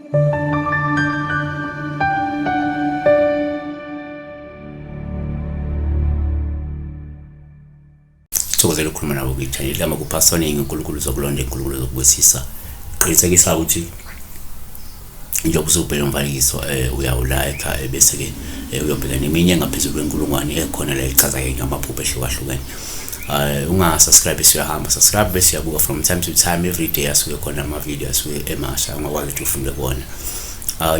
Sithokozela ukukhuluma nawe kwi-channel igama kuPasoning uNkulunkulu uzokulonda uNkulunkulu uzokubusisa. Qinisekisa ukuthi njengoba usubheke umfanekiso uyawulayikha bese-ke uyobheka neminye engaphezulu kwenkulungwane ekhona la echaza-ke ngamaphupho ehlukahlukene. Unga-subscribe bese uyahamba, subscribe bese uyabuka from time to time, every day asuke khona ama-video asuke emasha ongakwazi ukuthi ufunde kuwona.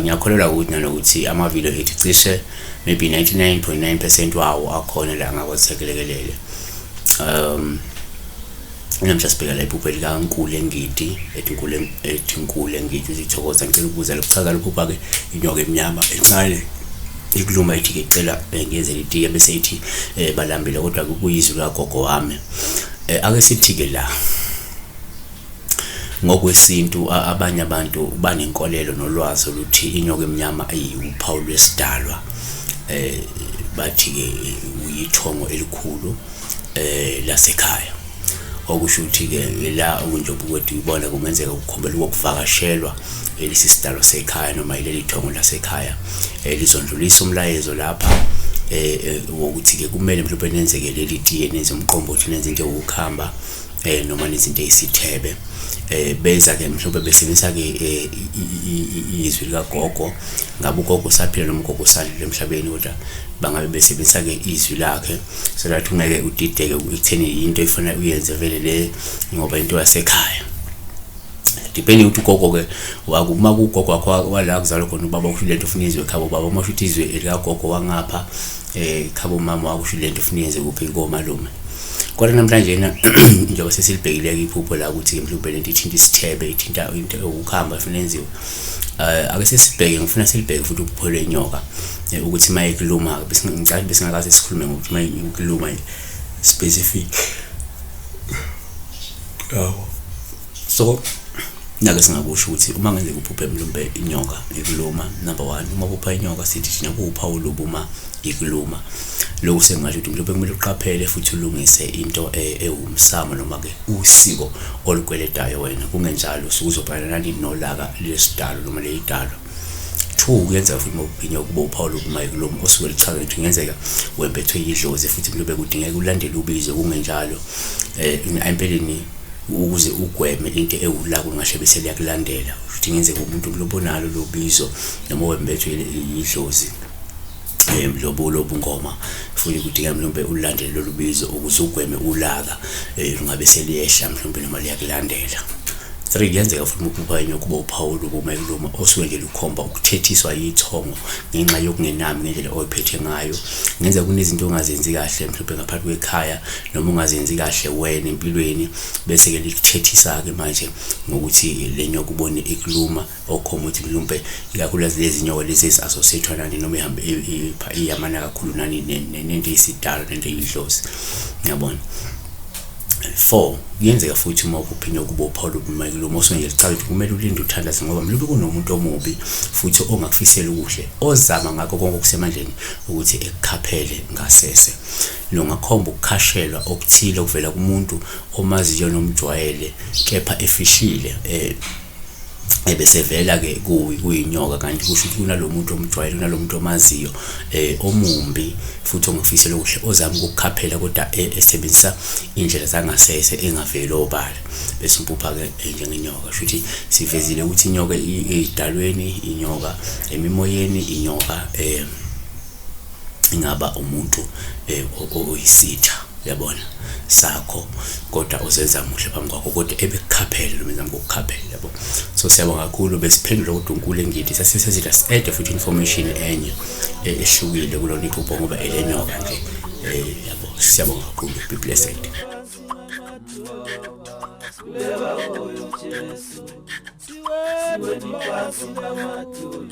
Ngiyakholelwa ukuthi nanokuthi ama-video ethu cishe maybe 99.9% wawo akhona la angakwazi sekulekelele. Namhla sibheka la iphupho likaNkulu Engidi, ethi Nkulu, ethi Nkulu Engidi uthi thokoza, ngicela ukubuza lokuchaza lophupha-ke inyoka emnyama encane ikuluma ithi-ke cela ngiyenzele itiye bese ithi balambile kodwa kuyizwi likagogo wami. Ake sithi-ke la ngokwesintu abanye abantu banenkolelo nolwazi oluthi inyoka emnyama iwuphawu lwesidalwa, bathi-ke uyithongo elikhulu lasekhaya. Okusho ukuthi-ke la okunjengoba ukwethu uyibona kungenzeka kukhombela ukuvakashelwa lesi sidalwa sekhaya noma ileli thongo lasekhaya lizondlulisa umlayezo lapha wokuthi-ke kumele mhlawumbe nenzeke leli tiye, nenze umqombothi, nenze into ewukuhamba noma nenze into eyisithebe. Beza-ke mhlawumbe besebenzisa-ke izwi likagogo, ngabe ugogo usaphila noma ugogo usadlula emhlabeni, kodwa bangabe besebenzisa-ke izwi lakhe so that ungeke udideke ekutheni yinto efuna uyenze vele le ngoba into yasekhaya. Depending ukuthi ugogo-ke uma kugogo wakho wala kuzalwa khona ubaba usho lento ufuna izwe ekhabo baba, uma usho ukuthi izwe likagogo wangapha khabo mama wakusho lento ufuna iyenze kuphi komalume. Kodwa namhlanje na njengoba sesilibhekile-ke iphupho la ukuthi mhlawumbe lento ithinta isithebe, ithinta into ewukuhamba efuna yenziwe. Ake sesibheke, ngifuna silibheke futhi uphupho lwenyoka ukuthi uma ikuluma, ngicabanga besingakaze sikhulume ngokuthi uma ikuluma specific. Yabo. So nake singakusho ukuthi uma ngenzeka uphuphe mhlawumbe inyoka ikuluma, number one, uma uphupha inyoka sithi thina kuwuphawu olubi uma ikuluma. Lokhu sengingasho ukuthi mhlawumbe kumele uqaphele futhi ulungise into ewumsamo noma-ke usiko olukweletayo wena, kungenjalo usuke uzobhekana nani nolaka lesidalo noma leyidalo. Two, kuyenzeka futhi uma uphupha inyoka kube uphawu olubi uma ikuluma, osuke luchaza ukuthi kungenzeka wembethwe yidlozi futhi mhlawumbe kudingeka ulandele ubizo, kungenjalo empeleni ukuze ugweme into ewulaka olungahle bese liyakulandela. Ukuthi kungenzeka umuntu lobonalo lo bizo noma wembethwe yidlozi lobu lobungoma, futhi kudingeka mhlawumbe ulandele lolu bizo ukuze ugweme ulaka lungabe seliyehla mhlawumbe noma liyakulandela. Three, kuyenzeka futhi uma uphupha inyoka kuba uphawu olubi uma ikuluma osuke nje lukhomba ukuthethiswa yithongo ngenxa yokungenami ngendlela oyiphethe ngayo. Kungenzeka kunezinto ongazenzi kahle mhlawumbe ngaphansi kwekhaya noma ungazenzi kahle wena empilweni, bese-ke likuthethisa-ke manje ngokuthi le nyoka ubone ikuluma, okukhomba ukuthi mhlawumbe ikakhulukazi lezi nyoka lezi ezi-associate-wa nani noma ihambe iyamana kakhulu nani nento eyisidalo nento eyidlozi, ngiyabona. Four, kuyenzeka futhi uma uphupha inyoka ube uphawu olubi uma ikuluma, osuke nje lichaza ukuthi kumele ulinde uthandaze ngoba mhlawumbe kunomuntu omubi futhi ongakufiseli okuhle, ozama ngakho konke okusemandleni ukuthi ekukhaphele ngasese. Lungakhomba ukukhashelwa okuthile okuvela kumuntu omaziyo nomjwayele kepha efihlile ebesevela-ke kuyinyoka, kanti kusho ukuthi kunalo muntu omjwayele, kunalo muntu omaziyo omumbi futhi ongakufisela okuhle, ozama ukukukhaphela kodwa esebenzisa iy'ndlela zangasese engaveli obala. Bese umpupha-ke njengenyoka, kusho ukuthi sivezile ukuthi inyoka ey'dalweni, inyoka emimoyeni, inyoka ingaba umuntu oyisitha, uyabona, sakho kodwa uzenza muhle phambi kwakho kodwa ebekukhaphele noma ezama ukukukhaphela, yabo. So siyabonga kakhulu, besiphendula kodwa uNkulu Engidi sasesizila si-add futhi information enye ehlukile kulona iphupho ngoba elenyoka nje, yabo. Siyabonga kakhulu, be blessed. Siweni phansi namadolo.